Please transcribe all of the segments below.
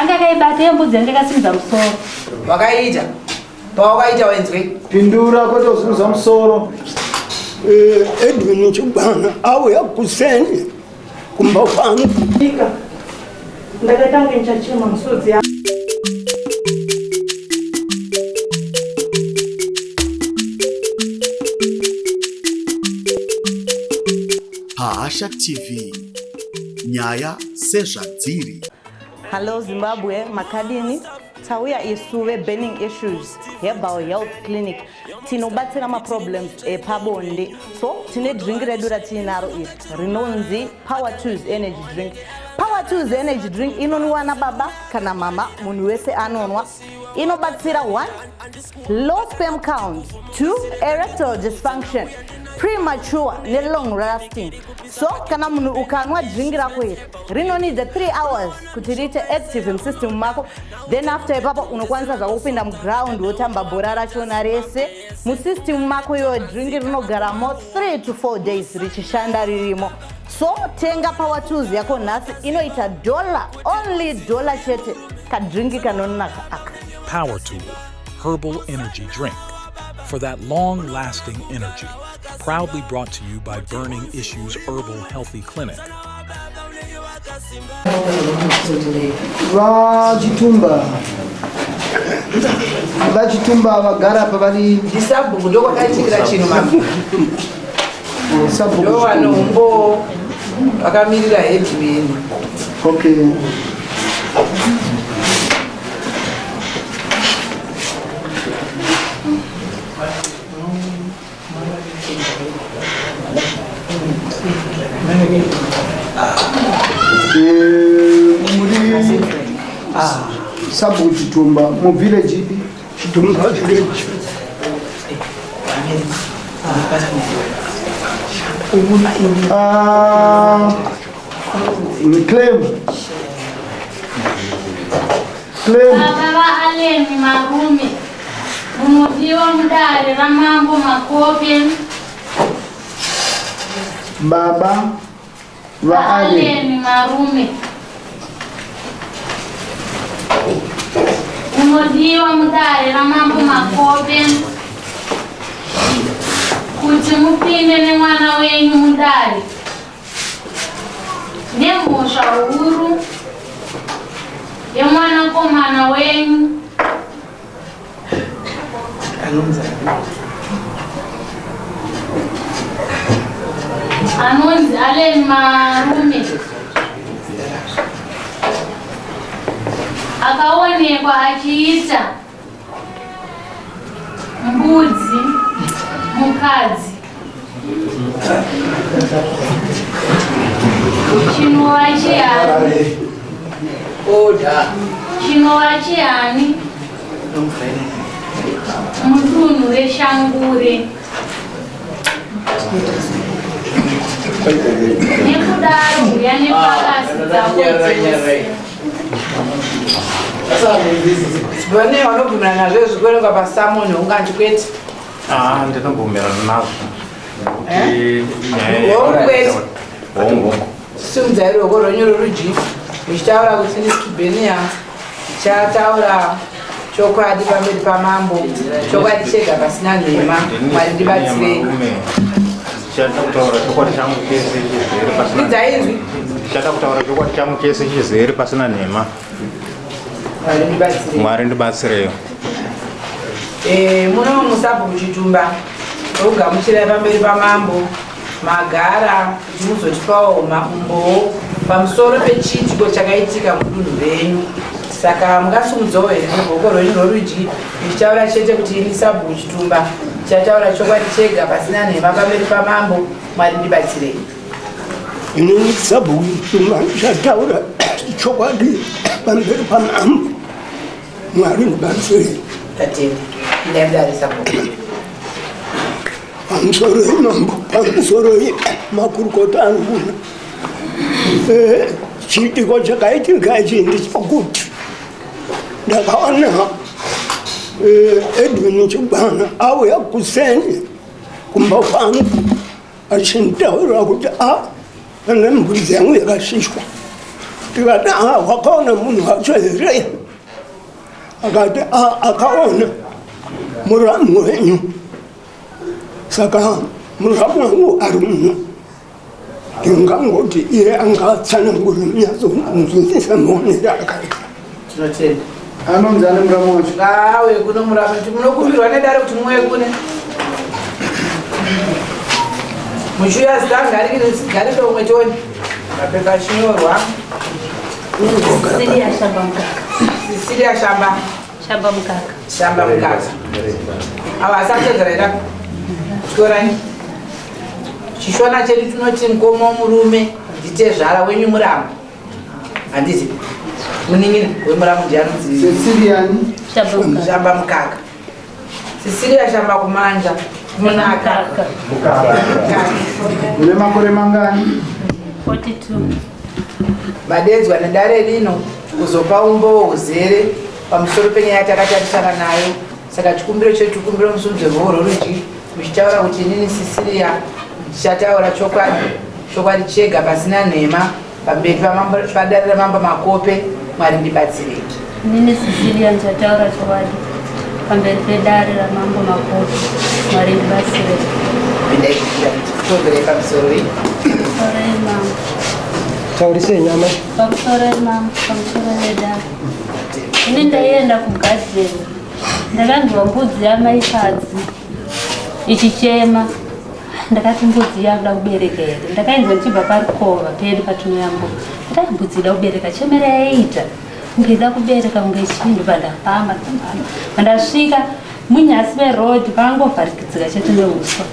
Anga akaibata iyo mbudzi yanga yakasimudza musoro. Wakaita pawakaita wenzwe. Pindura kwete kuzunguza musoro. Eh, Edwin Chigwana auya kuseni kumba kwangu. Ndakaita kunge ndichachema musodzi yangu. Pahasha TV nyaya sezvadziri. Hello Zimbabwe, makadini? Tauya isu veBurning Issues Herbal Health Clinic tinobatsira maproblems epabonde. So tine drink redu ratiinaro iri rinonzi Power Tools Energy Drink. Power Tools Energy Drink inonwiwa nababa kana mama, munhu wese anonwa. Inobatsira 1 low sperm count, 2 erectile dysfunction, premature nelong lasting. So kana munhu ukanwa drink rako iri rinonidza 3 hours kuti riite active musystem mako, then after ipapo unokwanisa zvako kupinda muground wotamba bhora rachona rese musystem mako. Iyoyo drink rinogaramo 3 to 4 days richishanda ririmo. So tenga Power Tools yako nhasi, inoita dollar, only dollar chete. Kadrinki kanonaka aka. Power Tool Herbal Energy Drink for that long lasting energy. Proudly brought to you by Burning Issues Herbal Healthy Clinic. VaChitumba, VaChitumba vagara pavari. Ndisabhuku, ndokwakaitikira chinhu mama. Sabhuku. Ndo vanombo vakamirira headman. Okay. Muri sabhuku Chitumba muvillage ipi? Chitumba village. Ah, claim claim. Baba vaAleni Marume, munodiwa mudare raMambo Makope. Baba vaAleni Aleni Marume, munodiwa mudare raMambo Makope kuti mupinde nemwana wenyu mudare nemhosva huru yemwanakomana wenyu anonzi Allen Marume, akaonekwa achiita mbudzi mukadzi, chinova chihani. Order. Chinova chihani mudunhu reShangure. Nekudaro huya nepakasi dzako dzose. Vane vanobvumirana nazvo zvikuverengwa pasamoni unganzi kwete. Ah, ndinobvumirana nazvo. Nekuti nyaya Hongu, kwete. Hongu. Simudzai ruoko rwenyu rworudyi muchitaura kuti ndisibhenia ndichataura chokwadi pamberi pamambo, chokwadi chega pasina nhema. Mwari ndibatsirei. Ndichada kutaura chokwadi changu chese chizere pasina. Kwidzai inzwi. Ndichada kutaura chokwadi changu chese chizere pasina nhema. Mwari ndibatsirei. Mwari ndibatsireyo. Muno musabhuku Chitumba tokugamuchirai pamberi pamambo magara kuti muzotipawo maumbowo pamusoro pechiitiko chakaitika mudunhu renyu. Saka mungasumudzawo here neruoko rwenyu rworudyi muchitaura chete kuti ini sabhuku Chitumba ndichataura chokwadi chega pasina nhema pamberi pamambo. Mwari ndibatsirei. Inini sabhuku Chitumba ndichataura chokwadi pamberi pamambo. Mwari ndibatsirei. Tatenda. Ndai sabhuku. Pamusoro mambo, pamusoro makurukota anogona. Chiitiko chakaitika ichi ndechekuti ndakaona Edwin Chigwana auya kuseni kumba kwangu achinditaurira kuti a pane mbudzi yangu yakashishwa. Ndikati a wakaona munhu wacho here? Akati a akaona muramu wenyu. Saka muramu wangu ari muno. Ndingangoti iye angatsanangura munyatsonzwisisa maonero akaita. Tinotenda. Anonzi ane muramu wacho? Ngauye kuno muramu. Munokumbirwa nedare kuti muuye kune. Muchiuya zita ngaripe umwe tione. Mapepa achinyorwa. Cecilia Shamba Mukaka. Cecilia Shamba. Shamba Mukaka. Shamba Mukaka. Ava asatedzera ira. Tyorai. Chishona chedu tinoti mukoma murume nditezvara wenyu muramu. Handiti? Munin'ina wemuramu ndiye anonzi Cecilia Shamba Mukaka. Shamba Mukaka. Cecilia Shamba Kumanja. Munaka. Mukaka. Une makore mangani? 42. Madedzwa nedare rino kuzopa umbowo huzere pamusoro penyaya yatakatarisana nayo. Saka chikumbiro chedu chikumbiro musunzwe rwuo rworudyi muchitaura kuti inini Cecilia ndichataura chokwadi chokwadi chega pasina nhema pamberi padare ramambo Makope. Mwari ndibatsirei. Inini Cecilia ndichataura chokwadi pamberi pedare ramambo Makope. Mwari ndibatsirei. Pindai kutoverei pamusoro iyi. Pamusoroi mambo. Taurisei nyama. Pamusoroi mambo, pamusoro vedare. Ini ndaienda kugadheni. Ndakanzwa mbudzi yamaifadzi ichichema. Ndakati mbudzi yakuda kubereka here? Ndakainzwa ndichibva parukova pedu patinoyambuka. Ndakati mbudzi ida kubereka, chemera yaiita kunge ida kubereka kunge chii. Ndobva ndafamba ndafamba. Pandasvika munyasi meroad pangovharikidzika chete neuswa.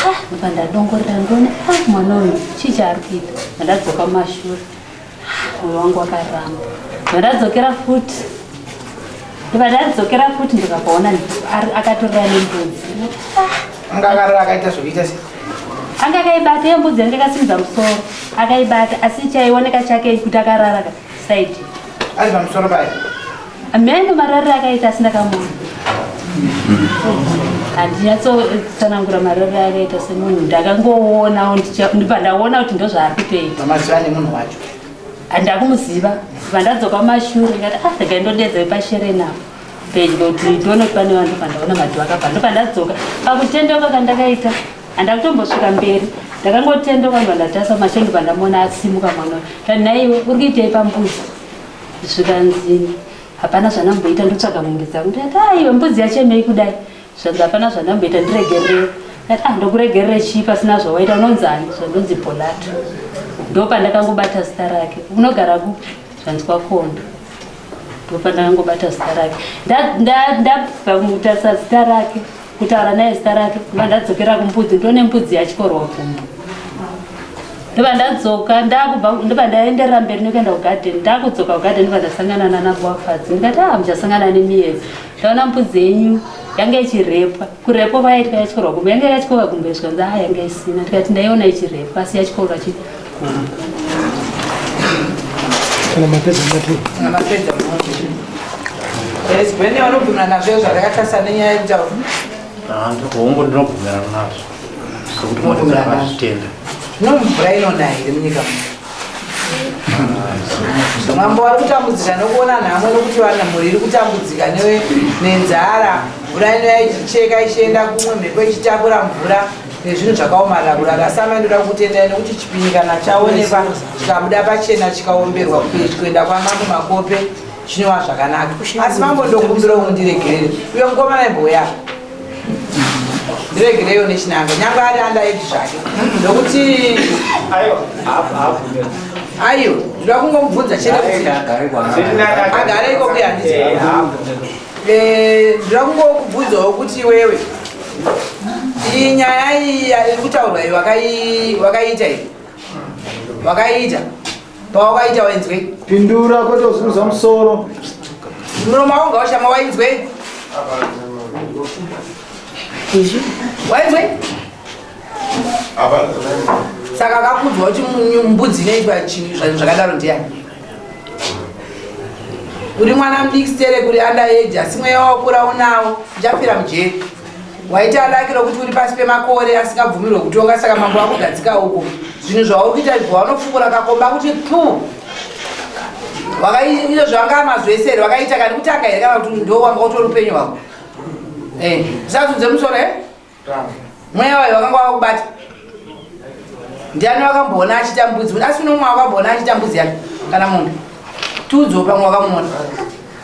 Ha, ndobva ndadongorera ndione ah, mwana uyu chii chaari kuita. Ndadzoka mumashure. Mwoyo wangu wakaramba. Ndadzokera futi. Ndobva ndadzokera futi ndikapaona akatorera nembudzi. Anga akarara akaita zvokuita sei? Anga akaibata iyo mbudzi yange akasimudza musoro. Akaibata asi chaioneka chake kuti akarara ka side. Ari pamusoro payo. Mheno marariro akaita asi ndakamuona. Handinyatsotsanangura marariro akaita semunhu ndakangoona ndibva ndaona kuti ndozvaari kutoita. Mamaziva nemunhu wacho. Handakumuziva. Ndadzoka mumashure ndikati ah regai ndodedza vepashereni apo pedyo kuti ndione kuti pane vanhu pandaona madhu akabva. Ndobva pakutendeuka kandakaita handakutombosvika mberi. Ndakangotendeuka ndobva ndatarisa kumashure ndobva ndamuona asimuka mwana uyu. Ndati nhaiwe uri kuitei pambudzi? Zvikanzi hapana zvandamboita ndotsvaga mombe dzangu. Ndikati aiwe mbudzi yachemei kudai? Zvanzi hapana zvandamboita ndiregerere. Ndati ah ndokuregerere chii pasina zvawaita unonzani? Zvandonzi Bolato. Ndopandakangobata zita rake. Unogara kupi? Zvanzi kwaKondo. Ndopandakangobata zita rake. Ndabva kutarisa zita rake, kutaura naye zita rake, ndobva ndadzokera kumbudzi, ndone mbudzi yatyorwa gumbo. Ndobva ndadzoka, ndakubva ndobva ndaenderera mberi nekuenda kugadheni. Ndakudzoka kugadheni ndobva ndasangana nana Bwafadzi. Ndikati ah muchasangana nemiedzo. Ndaona mbudzi yenyu yanga ichirepwa. Kurepwa kwayaitwa yatyorwa gumbo. Yanga yakatyorwa gumbo zvikanzi ah yanga isina. Ndikati ndaiona ichirepwa asi yatyorwa chi gumbo. Kana mapedza mati. Kana mapedza mati. Yes, Bene vanobvumirana nazvo zvandakatarisa nenyaya yekutaura. Hongu ndinobvumirana nazvo. Sokuti mwari akazvitenda. Zvino mvura inonaya here munyika muno? Mambo vari kutambudzika nokuona nhamo nokuti vana mhuri iri kutambudzika nenzara. Mvura inoya ichicheka ichienda kumwe, mhepo ichitakura mvura nezvinhu zvakaomarara kurara. Asi amai ndoda kukutendai nokuti chipini kana chaonekwa chikabuda pachena chikaomberwa kuenda kwamambo Makope chinova zvakanaka. Asi mambo ndokumbirawo mundiregerere. Uyo mukomana imbouya. Ndiregereyo nechinanga nyangwe ari under age zvake nokuti aiwa ndoda kungomubvunza chete kuti agare ikoko handiti. Ndoda kungokubvunzawo kuti iwewe iyi nyaya iyi iri kutaurwa iyi wakaita iyi wakaita pawakaita wainzwei? Pindura kwete kuzunguza musoro. Muromo wako ngaushama wainzwei? Wainzwei? Saka akakudzwa kuti mbudzi inoitwa chinhu zvakadaro ndiani? Uri mwana mudiki sterek uri under age asi mweya wakura unawo uchafira mujeri. Waita alakiro kuti uri pasi pemakore asingabvumirwe kutonga saka mambo akugadzika uko. Zvinhu zvauri kuita izvo vanofukura kakomba kuti pu. Wakaita zvanga mazwi ese here wakaita kani kutanga here kana kuti ndo wanga utori upenyu hwako? Eh, usazunze musoro eh? Mweya wayo wakanga wakubata. Ndiani wakamboona achiita mbudzi? Asi unomwe wakamboona achiita mbudzi yake kana mombe? Tiudzewo pamwe wakamuona.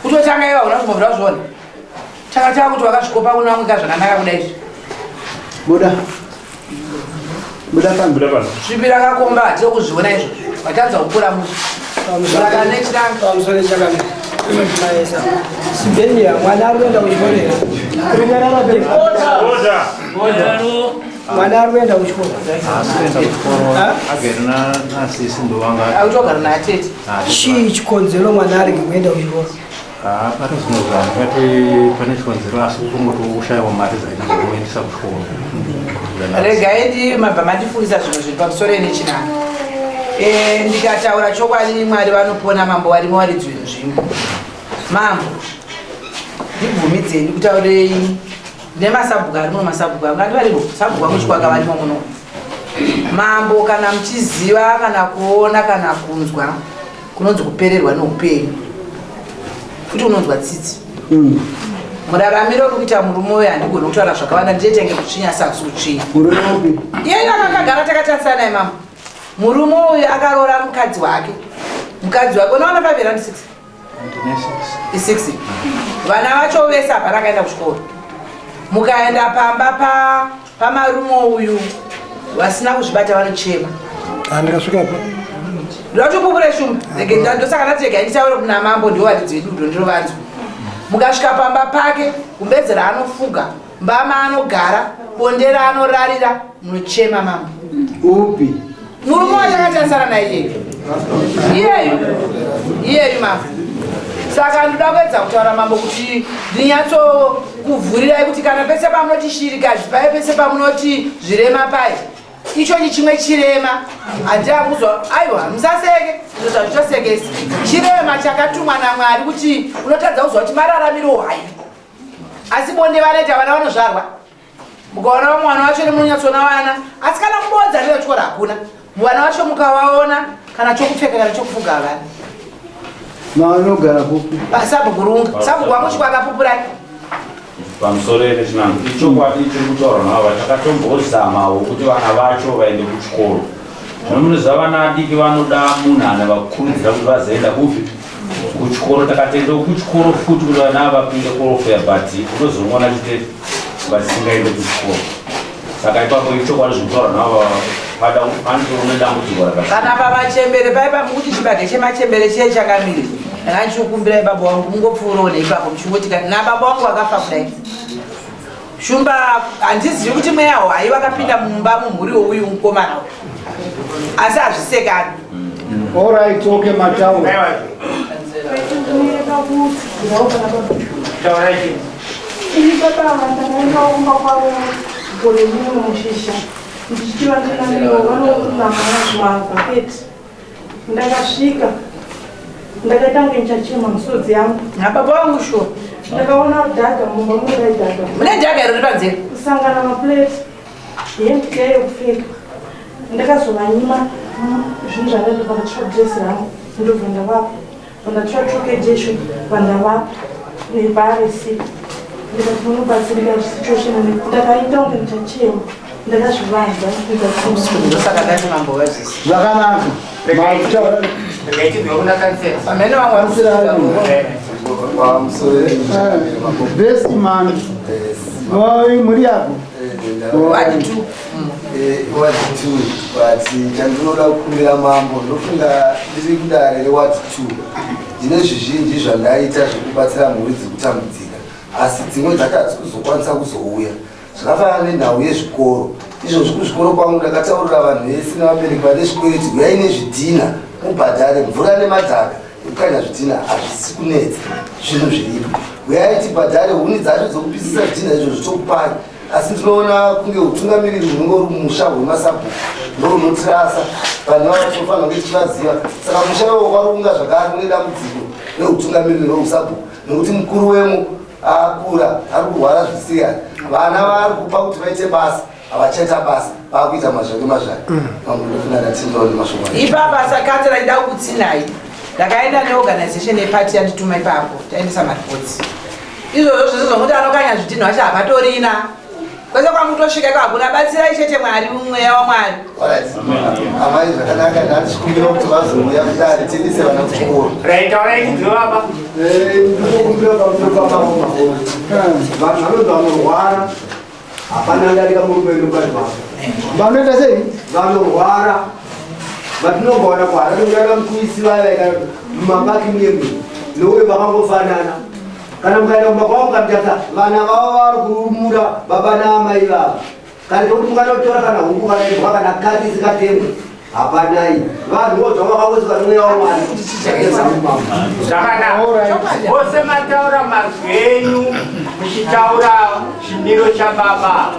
Kutotanga iwe hauna kumbobvira wazviona. Tanga takuti wakazvikopa kuna vamwe ka zvakanaka kudai izvi. Buda. Buda pano. Buda pano. Svipi rakakomba hatiri kuzviona izvo. Watadza kukura musi. Saka nechiranga. Pamusoro chakanaka. Maesa. Sibenia mwana ari kuenda kuchikoro here? Runyarara pe. Order. Order. Mwana ari kuenda kuchikoro. Haasi kuenda kuchikoro. Agere nasisi ndovanga. Autogara natete. Chii chikonzero mwana arege kuenda kuchikoro? Haa pane zvimwe zvandingati pane chikonzero asi kungoti ushaiwa mari dzaita dzekuendesa kuchikoro. Regai ndi mabva mandifungisa zvinhu zviri pamusoro ene chinanga. Eh, ndikataura chokwadi Mwari vanopona mambo varimo varidzi venzvimbo. Mambo ndibvumidzei ndikutaurei nemasabhuku arimo masabhuku angati varimo sabhuku wangu chikwaka varimo muno. Mambo kana muchiziva kana kuona kana kunzwa kunonzi kupererwa neupenyu futi unonzwa tsitsi mm. muraramiro uri kuita murume uyo handigoni kutaura zvakawanda nditenge kutsvinya sakusi kutsvinya iyeyo akakagara takatarisana naye mama murume uyu akaroora mukadzi wake mukadzi wake unowana 5 here 6 i6 vana vacho vese hapana akaenda kuchikoro mukaenda pamba pa pamarume uyu vasina kuzvibata vanochema ah, ndikasvikapo ndinotopupura shumba ndosaka ndati regai nditaure kuna mambo ndiwo varidzi vedu ndo ndinovanzwa mukasvika pamba pake gumbeze raanofuga mbama anogara bonde raanorarira munochema mambo upi murume watakatarisana naye iyeyu iyeyu iyeyu mambo saka ndoda kuedza kutaura mambo kuti ndinyatsokuvhurirai kuti kana pese pamunoti shirikadzi paye pese pamunoti zvirema paye ichochi chimwe chirema handiakuzwa aiwa musaseke izvo zvazvitosekesi chirema chakatumwa namwari kuti unotadza kuzwa kuti mararamiro hwai asi bonde vanoita vana vanozvarwa mukaona vamwe vana vacho nemunonyatsoona vana asi kana kubodza ndiro chikoro hakuna vana vacho mukavaona kana chokupfeka kana chokufuga havana maanogara kupi sabhuku runga sabhuku wangu chiko akapupurai pamusoro yechinango ichokwadi chiri kutaurwa navo takatombozamawo kuti vana vacho vaende kuchikoro zvino munoziva vana adiki vanoda munhu anovakurudzira kuti vazoenda kupi kuchikoro takatendewo kuchikoro futi kuti vana vapinde korofeya but unozongoona chite vasingaende kuchikoro saka ipapo ichokwadi zvekutaura navo panotoone dambudziko raka kana pamachembere paipa mukuti chibage chemachembere chiye chakamiri ndanga ndichikukumbirai baba wangu mungopfuurawo neipapo muchingoti nababa wangu vakafa kudai Shumba handizivi kuti mweya hwai wakapinda mumba mumhuri weuyu mukomana uyu asi hazvisekani. All right, okay, mataura. Ini baba ava ndakaenda kumba kwavo gore rimwe mushisha ndichichivatunamira vanonamara zvimabhaketi Ndakasvika ndakaita kunge ndichachema misodzi yangu. Baba vangu sure. Ndakaona dhaga mumba mune dhaga. Mune dhaga riri panze. Kusangana maplate hembe yayo kupfeka. Ndakazovanyima zvinhu zvandaiva ndatsva dress rangu ndobva ndavapa. Vandatsva trokejesho vandavapa nebarisi. Ndikati munobatsirika situation ndakaita kunge ndichachema. Ndakazvivanza ndosaka ndati mambo vazvisi zvakanaka pamene vamwe best man mhuri yako wadi wadi two but chandinoda kukumbira mambo ndofunga ndiri kudare rewadi two ndine zvizhinji zvandaita zvekubatsira mhuri dzikutambudzika asi dzimwe dzacho hadzisi kuzokwanisa kuzouya Zvakafanana nenhau yezvikoro. Izvozvi kuzvikoro kwangu ndakataurira vanhu vese nevabereki vane zvikwereti huyai nezvidhina mubhadhare mvura nemadhaka ekukanya zvidhina hazvisi kunetsa zvinhu zviripo. Huyai tibhadhare huni dzacho dzekupisisa zvidhina izvozvi tokupai. Asi ndinoona kunge utungamiriri hunenge uri mumusha hwemasabhuku ndohunotirasa vanhu ivava tinofanira kunge tichivaziva. Saka musha iwowo warunga zvakare une dambudziko reutungamiriri hweusabhuku nekuti mukuru wemo akura ari kurwara zvisiyana vana vaari kupa kuti vaite basa havachaita basa vakuita mazvake mazvake mm. mambo ndofunga ndatindirawo nemashoko ipapa sakatira ndida kukutsinai Ndakaenda neorganization yepati yandituma ipapo, taendesa mareports. Izvozvo zvese zvokuti anokanya zvidhinha wacho hapatorina. Kwese kwamutosvika iko hakuna, batsirai chete Mwari, mweya waMwari. Amai zvakanaka, ndatichikumbira kuti vazouya kudare tiendese vana kuchikoro. Raitaurai baba. Ndinokumbira pamusoro pamambo makore. Vanhu vanonzi vanorwara hapana ndarika murume wemukadzi wavo. Vanoita sei? Vanorwara vatinongoona kuHarare kunana Mukuisi vaya kana mumapaki muye muye nouyo vakangofanana. Kana mukaenda kumba kwavo mukatarisa vana vavo vari kurumura baba naamai vavo. Kana tokuti mukanotora kana huku kana imbwa kana katsi isingatengwe hapanai. Vanhuwo zvavo vakangoiswa nemweya waMwari. Zvakanaka. Vose mataura mazwi enyu muchitaura chimiro chababa.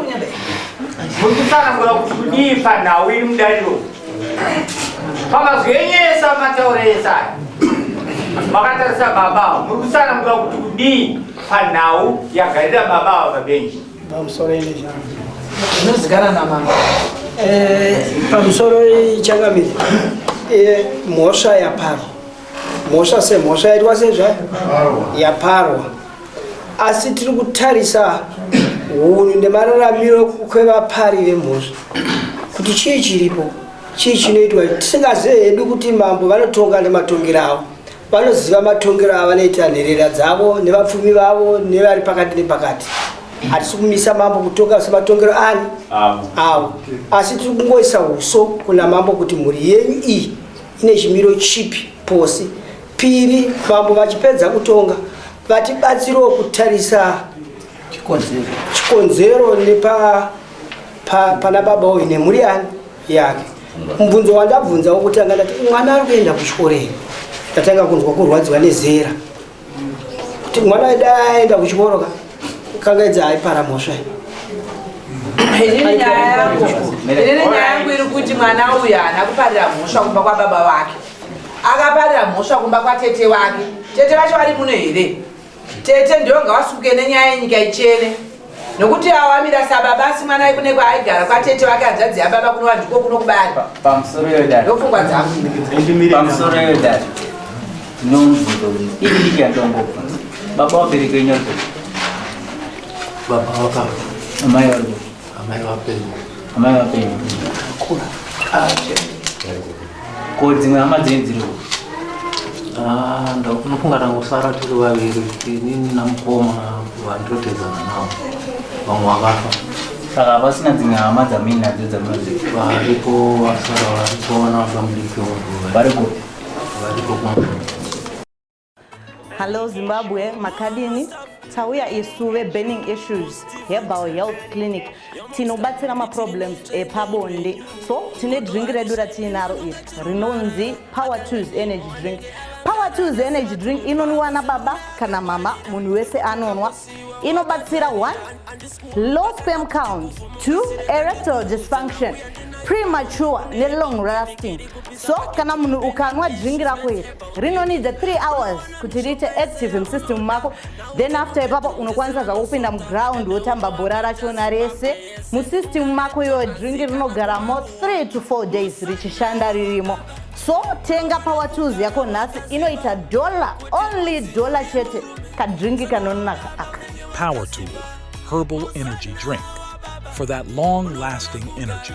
Muri kutsanangura kuti kudii panhau iri mudariro. Pamazwi enyu ese amataura ese aya. Makatarisa baba, muri kutsanangura kuti kudii panhau yagarira baba ava pabenji. Pamusoro ine changu. Zvinozikana namambo. Pamusoro changamire, mhosva yaparwa, mhosva semhosva yaitwa sezvayo yaparwa, asi tiri kutarisa hunhu nemararamiro kwevapari vemhosva kuti chii chiripo, chii chinoitwa, tisingazive hedu kuti mambo vanotonga nematongero avo, vanoziva matongero avanoita nherera dzavo nevapfumi vavo nevari pakati nepakati. Hatisi kumisa mambo kutonga sematongero ani avo, asi tiri kungoisa uso kuna mambo kuti mhuri yenyu iyi ine chimiro chipi pose piri. Mambo vachipedza kutonga vatibatsirewo kutarisa chikonzero nepa pana baba uyu nemhuri yani yake. Mubvunzo wandabvunza wokutanga ndati mwana ari kuenda kuchikoro here, ndatanga kunzwa kurwadziwa nezera kuti mwana dai aenda kuchikoro ka kangaidza aipara mhosva iyi. Inini nyaya yangu iri kuti mwana uyu haana kuparira mhosva kumba kwababa vake, akaparira mhosva kumba kwatete wake. Tete vacho vari muno here? Tete ndiyo ngavasuke nenyaya yenyika ichene, nokuti awamira sababa, asi mwana kune kwaaigara kwatete vake, hanzvadzi yababa, kunova ndiko kuno kubari. Pamusoro yodare. Ndopfungwa dzangu. Pamusoro yodare. Tinomubvunzo diki diki yandongobva. Baba vabereki venyu vari kupi? Baba vakafa. Amai vari kupi? Amai vapenyu. Amai vapenyu. Ko dzimwe hama dzenyu dziri kupi? Unofunga tangosara tiri vaviri, inini namukoma vandinotedzana navo, vamwe vakafa. Saka hapasina dzimwe hama dzamuinadzo dzamunoziva? Varipo, vasara varipo, vana vamudiki. Vari kupi? Varipo kuma. Hello Zimbabwe, makadini? Tauya isu veBurning Issues Herbal Health Clinic, tinobatsira maproblems epabonde. So tine drink redu ratiinaro iri rinonzi Power Tools Energy Drink. Power Tools Energy Drink inonwiwa nababa kana mama, munhu wese anonwa. Inobatsira 1 low sperm count, 2 erectile dysfunction, premature nelong lasting. So kana munhu ukanwa drink rako iri, rinonidza 3 hours kuti riite active musystem mako, then after ipapo unokwanisa zvako kupinda muground wotamba bhora rachona rese musystem mako. Iyoyo drink rinogaramo 3 to 4 days richishanda ririmo. So tenga Power Tools yako nhasi, inoita dollar, only dollar chete, kadrink kanonaka aka. Power Tool Herbal Energy Drink for that long lasting energy.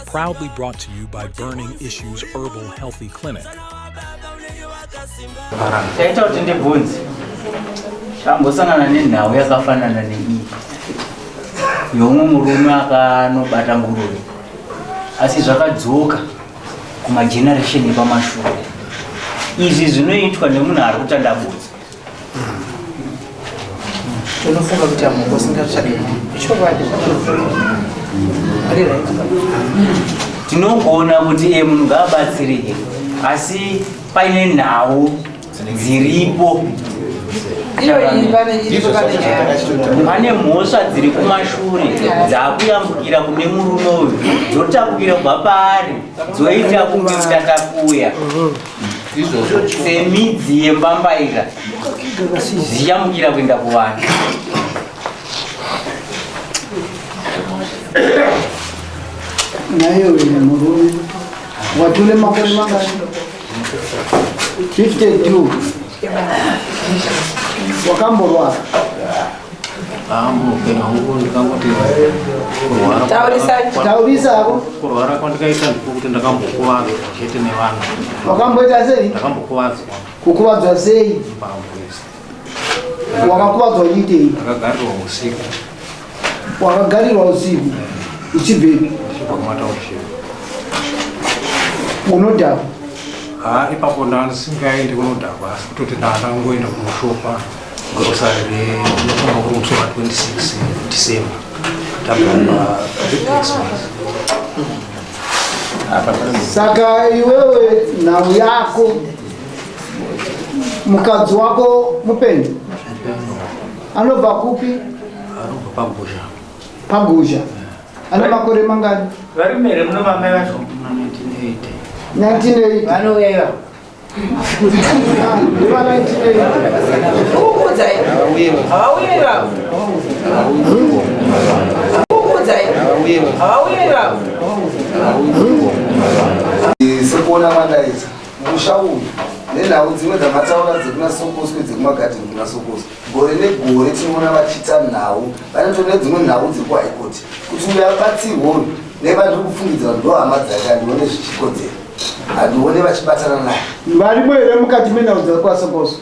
Proudly brought to you by Burning Issues Herbal Healthy Clinic. Taita kuti ndibvunze, tambosangana nenhau yakafanana neiyi youmwe murume akanobata nguruve, asi zvakadzoka kumageneration epamashure. Izvi zvinoitwa nemunhu ari kutandabudza. Tonofunga kuti amoko singatsvake ichokwadi ari right. Tinogona kuti e munhu ngaabatsirike, asi paine nhau dziripo. Iyo iyi pane iripo, pane nyaya. Pane mhosva dziri kumashure dzakuyambukira kune murume uyu, dzotapukira kubva paari, dzoita kunge kutatakuya semidzi yembambaira dzichiyambukira kuenda kuvanhu. Naiyo ine murume watule makore mangani? 52. Wakamborwara? Muupenyu hwangu ndikangoti kurwara. Taurisa hako. Kurwara kwandikaita ndikokuti ndakambokuvadzwa chete nevanhu. Wakamboita sei? Ndakambokuvadzwa. Kukuvadzwa sei? Pambwezi. Wakakuvadzwa uchiitei? Ndakagarirwa usiku. Wakagarirwa usiku uchibvepi? Ndichibva kumataunship. Unodhakwa? Ha, ipapo ndandisingaendi kunodhakwa, asi kutoti ndandangoenda kunoshopa grocery rinofunga kuri musi wa 26 December, tabva Christmas. Saka iwewe nhau yako, mukadzi wako mupenyu? Anobva kupi? Anobva paGuzha. PaGuzha. Ane makore mangani? Vari mere muno mamai vacho? 1980. 1980. Vanouya ivavo. Ndeva 1980. Kukudzai. Havauye ivavo. Kukudzai. Havauye ivavo. Sekuona mandaita musha uyu nenhau dzimwe dzamataura dzekuna Sokoswe, dzekumagadheni kuna Sokoswe, gore negore tinoona vachiita nhau. Vanoto nedzimwe nhau dziri kuHigh Court kuti uyo abatsirwe uyu nevandiri kufungidzira ndo hama dzake, handione zvichikodzera, handione vachibatana naye. Varimo here mukati menhau dzakwaSokoso?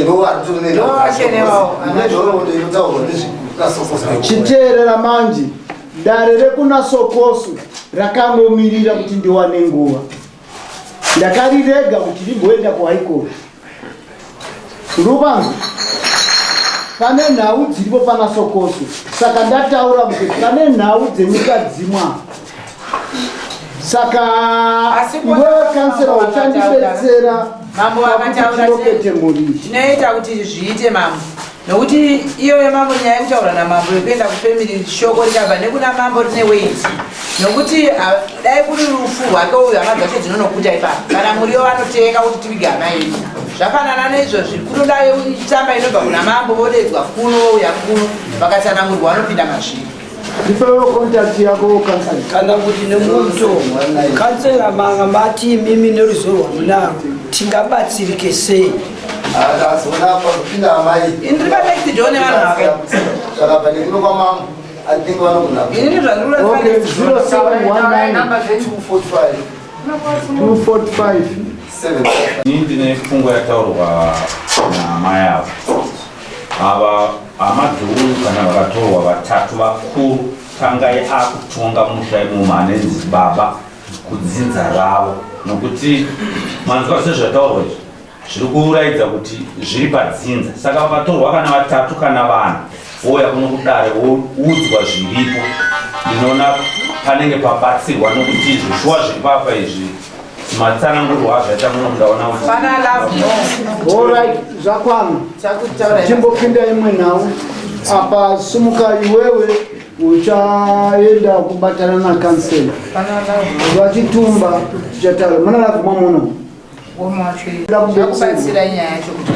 Ndo varitori nenhauenhoroondo inotaurwa nezvekuna Sokoswe. Chiteerera manje, dare rekuna Sokoso rakangomirira kuti ndiwane nguva. Ndakarirega kuti rimboenda kuHigh Court. Ruvanzo pane nhau dziripo pana Sokoso, saka ndataura kuti pane nhau dzenyika dzimwa. Saka iwewe kansera uchandibetsera. Mambo vakataura. Tirokete mhuri. Tinoita kuti zviite, mambo, nokuti iyoyo mambo nyaya yekutaura namambo yekuenda kufamily, shoko rikabva nekuna mambo rine weight, nokuti dai kuri rufu rwake uyu, hama dzacho dzinonokuta ipapo kana muriwo vanotenga kuti tivige hama yedu. Zvafanana neizvozvi, kunoda tsamba inobva kuna mambo, vodedzwa kuno, vouya kuno, vakatsanangurwa, vanopinda mazviri. Ndipewo contact yako, kansela. Kana kuti nemuto, kansela, manga mati imimi neruzivo rwamunaro tingabatsirike sei? Akazoona pakupinda amai. Indiri panext door nevanhu vaka Zvakabva nekuno kwamambo, I think vanogona. Inini zvandiri. Okay, 0719 245 245 7. Ini ndine pfungwa yataurwa naamai ava. Ava hama dzouyu kana vakatorwa vatatu vakuru, tangai akutonga musha imomo, anenzi baba kudzinza ravo, nokuti manzwa sezvataurwa izvi zviri kuuraidza kuti zviri padzinza. Saka vakatorwa kana vatatu kana vana, vouya kuno kudare, voudzwa zviripo. Ndinoona panenge pabatsirwa, nokuti zvishuwa zviri papa izvi, matsanangurwa azvaita muno, ndaona kuti Pana love no. Alright, zvakwana. Chakutaura. Chimbopinda imwe nhau apa. Sumuka iwewe, uchaenda kubatana nakansela vachitumba, tichataura muna lavhumwa muno. Zvakubatsira nyaya yacho kuti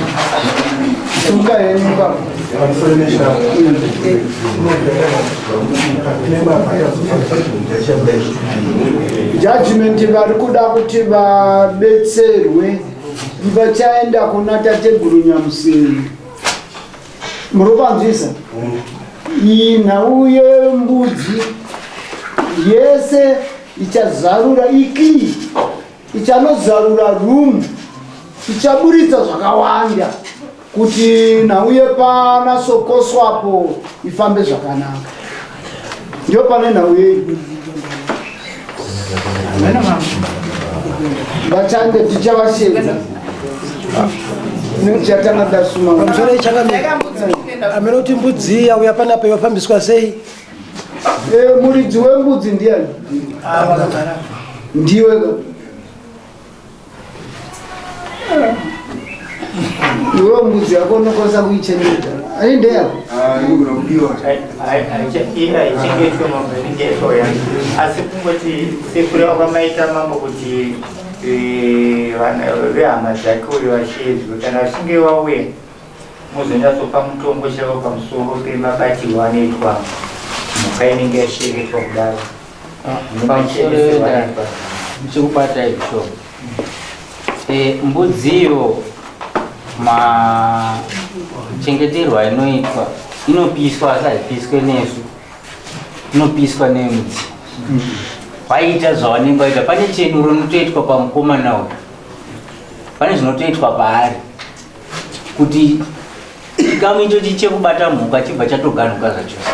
Sumuka henyu baba. Judgment vari kuda kuti vabetserwe, vachaenda kuna tateguru Nyamuseri. Munopanzwisa iyi nhau yembudzi yese ichazarura ikii, ichanozarura room, ichaburitsa zvakawanda kuti nhau yepana Sokoswapo ifambe zvakanaka. Ndio pane nhau yedu, vachange tichavashedza chatanga ndasuma. Pamusoro ichakamira amene kuti mbudzi yauya panapa yofambiswa sei? Muridzi wembudzi ndiani? Vakagara. Ndiwe ka? Iwe mbudzi yako unokwanisa kuichengeta, ai ndeyako? Haichengetwe, mambo, inenge yangu, asi kungoti sekureva kwamaita mambo kuti vana vehama dzake uyo vashedzwe, kana vachinge vauya muzonyatsopa mutongo chaivo pamusoro pemabatirwo anoitwa mhuka inenge yashereketwa kudaro. Pamusoro Nemachengeserwo anoitwa. Chikubata izvo. E, mbudziyo machengeterwo ainoitwa inopiswa asi haipiswe nesu inopiswa nemudzi vaita zvavanenge vaita pane chenuro inotoitwa pamukomana uyu pane zvinotoitwa paari kuti chikamu ichochi chekubata mhuka chibva chatoganhuka zvachose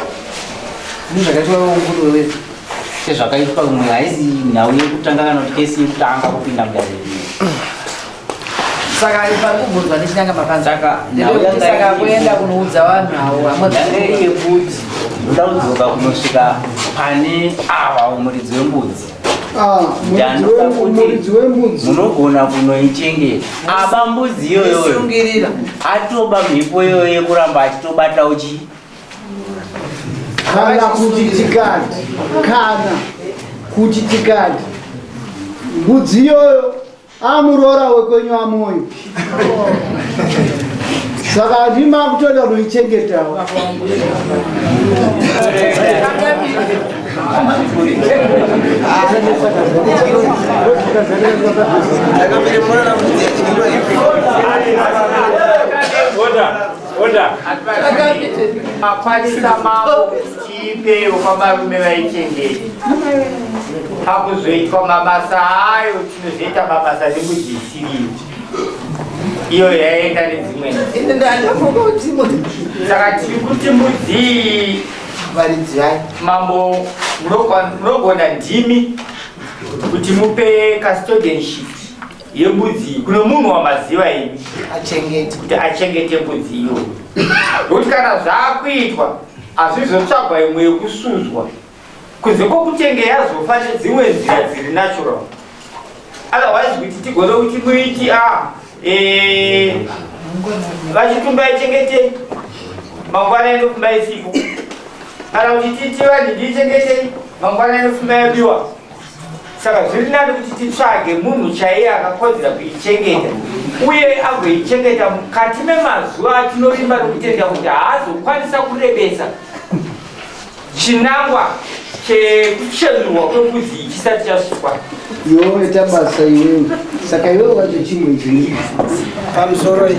sezvakaitwa umwe haisi nhau yekutanga kana kuti kesi yekutanga kupinda mudare saka pari kubvunzwa nechinanga mapanzaka ndevekuti saka kuenda kunoudza vanhu avo yanga iri yekuti ndoda kudzoka kunosvika pane ava muridzi wembudzi Ah, Ndanoda kuti muridzi wembudzi munogona kunoichengeta aba mbudzi iyoyoyo atoba mhepo iyoyo yekuramba achitobata uchi kana kuti tikati kana kuti tikati mbudzi iyoyo amuroora wekwenyu amoyo saka ndima kutoda kunoichengetawo Makwanisa mambo kuti tiipewo kwamarume vaichengeta. Pakuzoitwa mabasa ayo tinozoita mabasa nekudzisiriyo. Iyo yaenda nedzimwe Saka tiri kuti mbudzi iyi mambo munogona ndimi kuti mupe custodianship yembudzi iyi kune munhu wamaziva imi kuti achengete mbudzi iyoyo nokuti kana zvaakuitwa hazvizotsvagwa imwe yekusuzwa kunze kwokutenge yazofa nedzimwe nzira dziri natural otherwise kuti tigone kuti muiti a eh, vachitumba ichengetei mangwana inofumba isipo kana kuti titi vanhu ndiichengetei mangwana inofumba yabiwa saka zviri nani kuti titsvage munhu chaiye akakodzera kuichengeta uye agoichengeta mukati memazuva atinovimba nokutenda kuti haazokwanisa kurebesa chinangwa chekuchenurwa kwembudzi iyi chisati chasvikwa iwe ita basa iwewe saka iwewe wacho chimwe chii pamusoro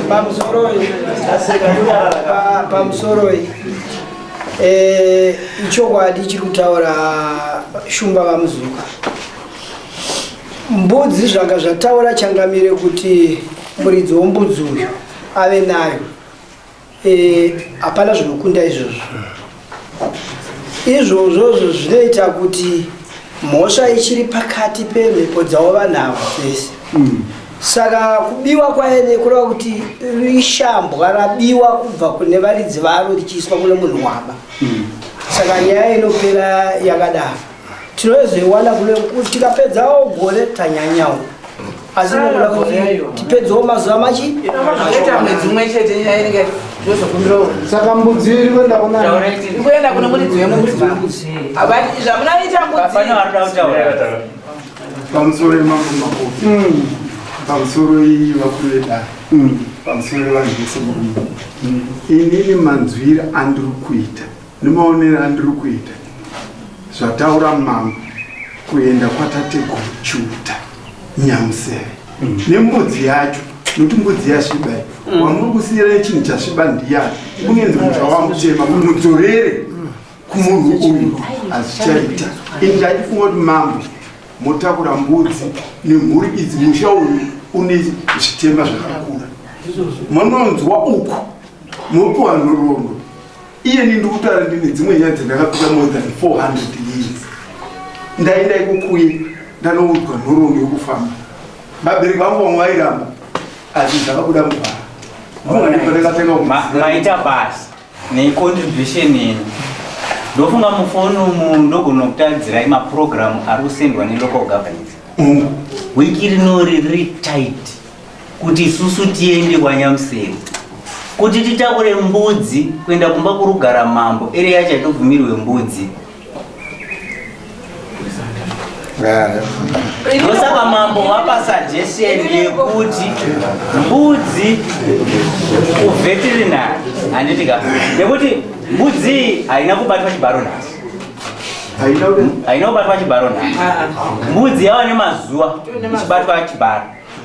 pamusoroi pamusoroi eh, ichokwadi chiri kutaura shumba vamuzuka mbudzi zvanga zvataura changamire kuti muridzi wombudzi uyu ave nayo eh, hapana zvinokunda izvozvo izvozvozvo zvinoita kuti mhosva ichiri pakati pemhepo dzavo vanhu ava vese saka kubiwa kwaene kureva kuti ishambwa rabiwa kubva kune varidzi varo richiiswa kune munhu waba saka nyaya inopera yakadaro tinozoiwana kune tikapedzawo gore tanyanyawo asi inokuda kuti tipedzewo mazuva machi Inoita mwedzi umwe chete nyaya inenge ndozokumbirawo saka mbudzi iri kuenda kuna ikuenda kune muridzi wembudzi Havati- zvamunoita mbudzi pamusoro yemambo makofi pamusoro iyi vakuru vedare pamusoro yevanhu vese murume inini manzwiri andiri kuita nemaonero andiri kuita zvataura mambo kuenda kwatateguru chiuta nyamuseve nembudzi yacho nokuti mbudzi yasviba iyi wamuri kusiyira chinhu chasviba ndiyani unenzi musha wamutema mudzorere kumunhu uyu hazvichaita ini ndachifunga kuti mambo motakura mbudzi nemhuri idzi musha uyu une zvitema zvakakura munonzwa uku mopiwa nhoroondo iyeni ndikutaura ndine dzimwe nyaya dzandakapika more than 400 years ndaenda ikokuye ndanoudzwa nhoroondo yokufamba vabereki vangu vamwe vairamba asi zvakabuda mugwara maita basa necontribution yenyu ndofunga mufoni umu ndogona kutadzirai mapurogiramu ari kusendwa nelocal governance wiki rinori riri tight kuti isusu tiende kwanyamuseri kuti titakure mbudzi kuenda kumba kurugara mambo ere yacho haitobvumirwe mbudzi Ndosaka mambo vapa suggestion yekuti mbudzi kuveterinary, handiti ka? Nekuti mbudzi iyi haina kubatwa chibharo nhasi, haina kubatwa chibharo nhasi. Mbudzi yava nemazuva ichibatwa chibharo.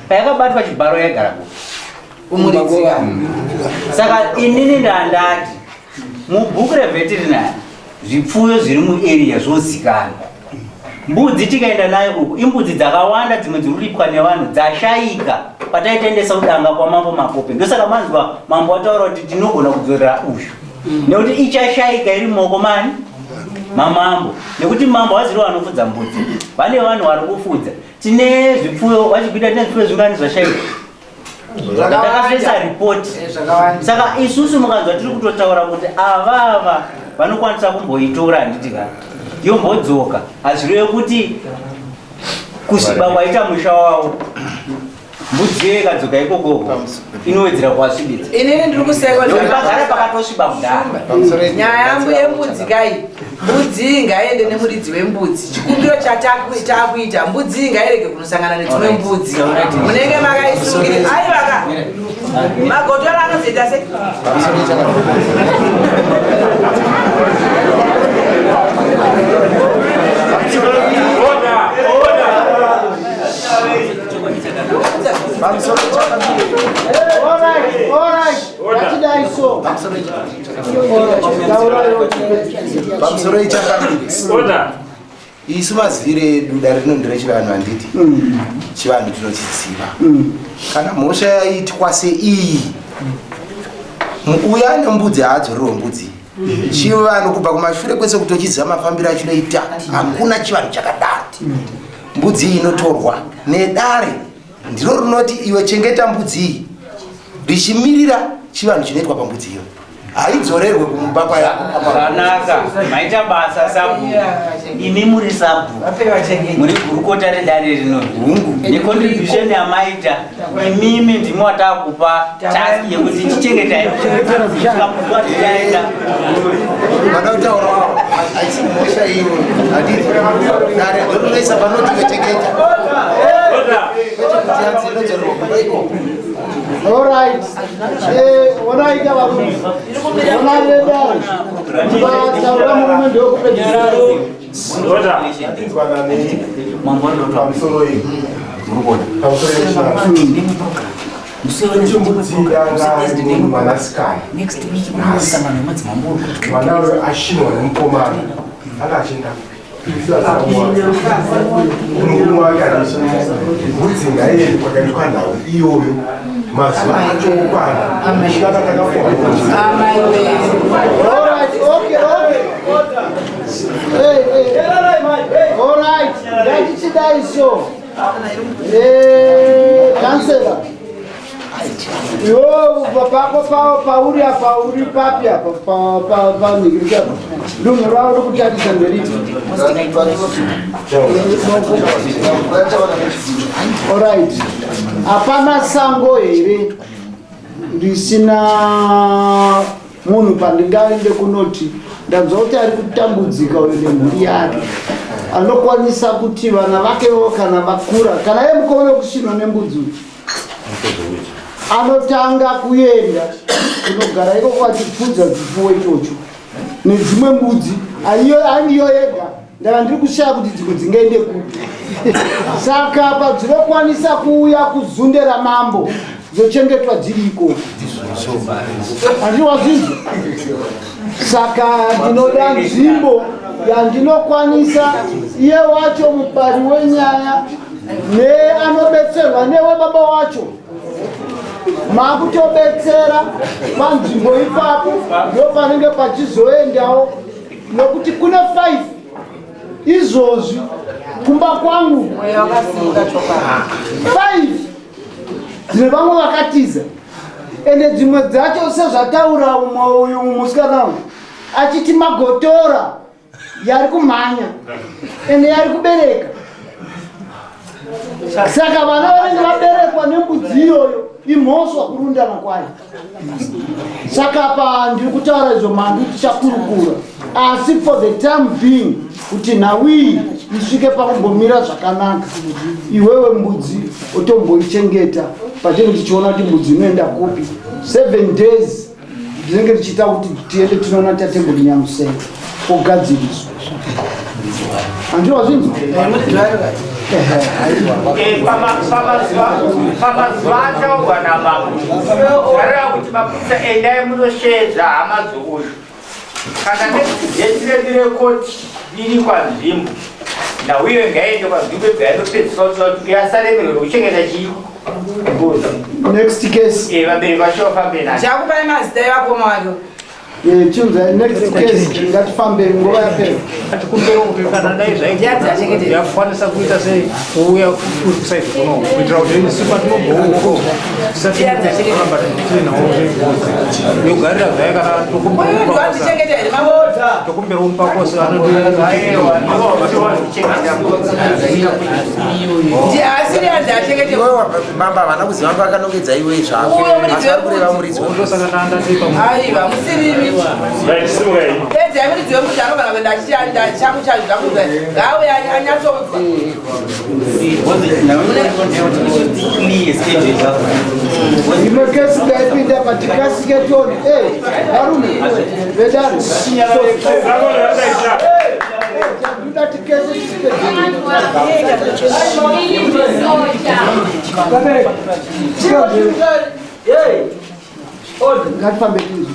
Payakabatwa chibharo yaigara kupi? Saka inini ndandati mubhuku reveterinary zvipfuyo zviri muarea zvozikanwa. Mbudzi tikaenda nayo uku, imbudzi dzakawanda, dzimwe dziri kuripwa nevanhu dzashaika pataitendesa kudanga kwamambo Makope. Ndosaka manzwa mambo wataura kuti tinogona kudzorera uyu, nekuti ichashaika iri mumaoko mani mamambo, nekuti mambo haziri vanofudza mbudzi, vane vanhu vari kufudza. Tine zvipfuyo vachikuita, tine zvipfuyo zvingani zvashaika takazoisa ripoti. Saka isusu mukanzwa tiri kutotaura kuti avava vanokwanisa kumboitora, handiti ka? Yombodzoka, hazvireve kuti kusviba kwaita musha wavo. Mbudzi iyo ikadzoka ikokoko inowedzera kuwasvibidza. Inini ndiri kusekwa. Nekuti pagara pakatosviba kudhara. Nyaya yangu yembudzi kai, mbudzi iyi ngaiende nemuridzi wembudzi. Chikumbiro chatakuita, mbudzi iyi ngairege kunosangana nedzimwe mbudzi. Munenge makaisungirira. Aivaka magotora anozoita se Alright, alright. Ngatidai so. Pamusoro ichakamire, isu maziviro edu dare rino nderechivanhu, handiti? Chivanhu tinochiziva. Kana mhosva yaitwa seiyi, uya ane mbudzi haadzorerwe mbudzi. Chivanhu kubva kumashure kwese kutochiziva mafambiro achinoita, hakuna chivanhu chakadaro. Mbudzi iyi inotorwa nedare, ndiro rinoti iwe chengeta mbudzi iyi, richimirira chivanhu chinoitwa pambudzi iyo. Haidzorerwe kumba kwaya. Zvanaka, maita basa sabhuku. Imi muri sabhuku, muri gurukota redare rino necontribution yamaita imimi, ndimi watakupa task yekuti chichengetai tikapuwa tichaenda. Vada kutaura haisi mhosva iyo, handiti? Dare ndorinoisa panoti wechengeta, kwete kuti hanzi inodzorerwa kumba ikoko. Alright. Onaita varume. Ona vedare. Vataura murume ndokupedzisira. Pamusoro iyi, pamusoro yechimbudziranga mwanasikana, mwana uyo ashinwa nemukomana anga achienda murume wake, handiti? Mbudzi ngaiende kwakaitwa nhau iyoyo, mazuva acho okwana chivaka takapuwa. Alright, okay. Hey, hey. Alright, ngatichidai so. Kansela. Iwo pako pauri apa, uri papi apa panhingiriki apa? Dunhu ravo ri kutarisa nderipi? Alright. Hapana sango here risina munhu pandingaende kunoti ndanzwa kuti ari kutambudzika uyo nemhuri yake, anokwanisa kuti vana vakewo kana vakura, kana iye mukomana wekusvinwa nembudzi uyu anotanga kuenda kunogara ikoko achipfudza chipfuwo ichocho nedzimwe mbudzi? Aiyo andiyo yega, ndava ndiri kushaya kuti dzimwe dzingaende kupi. Saka padzinokwanisa kuuya kuzunde ramambo dzochengetwa dziri ikoko, handiwazvinzwa? Saka ndinoda nzvimbo yandinokwanisa iye wacho mupari wenyaya neanobetserwa newe baba wacho makutobetsera panzvimbo ipapo, ndo panenge pachizoendawo, nokuti kune 5 izvozvi kumba kwangu, 5 dzine vamwe vakatiza, ende dzimwe dzacho sezvataura umwe uyu musikana uyu achiti magotora yari kumhanya ende yari kubereka. Saka vana vanenge vaberekwa nembudzi iyoyo imhosva kurundana kwayo. Saka pa ndiri kutaura izvo, mhandu tichakurukura, asi for the time being kuti nhau iyi isvike pakumbomira zvakanaka iwewe mbudzi otomboichengeta patinenge tichiona kuti mbudzi inoenda kupi seven days ndinenge tichiita kuti tiende tinoona tatemberi nyamusenge ogadziriswa handiti wazvinzwa Eh, pamazuva ataurwa namambo areva kuti mapurisa endai munosheedza hama dzouyu kana next date redu rekoti iri kwanzvimbo nhau iyo ngaende kwanzvimbo ibva yanopedziswa kuti yasaremerwe nekuchengeta chii ngozi next case Eh, vabereki vacho vafambe nayo Chakupai mazita evakoma wake. Chiunza next case ngatifambe nguva yapera. Tikumbira kuti kana dai zvaikwanisa kuita sei kuuya kusaidi kuno kuitira kuti isu patinobouko tisati kuramba tiinawo ngozi yogarira zvayo kana tokumbira umupakosi Mamba havana kuziva vanga vakanongedza iwe zvako asi vari kureva muridzi. Aiwa, musirimi. Pedzai muridzi wembudzi anogona kuenda achienda changu chacho zvakuza. Ngauye anyatsoudzwa. Imwe kesi ndaipinda patikasike tione. Eh, varume vedare. Ndoda tikese Ngatifambe tinzwe.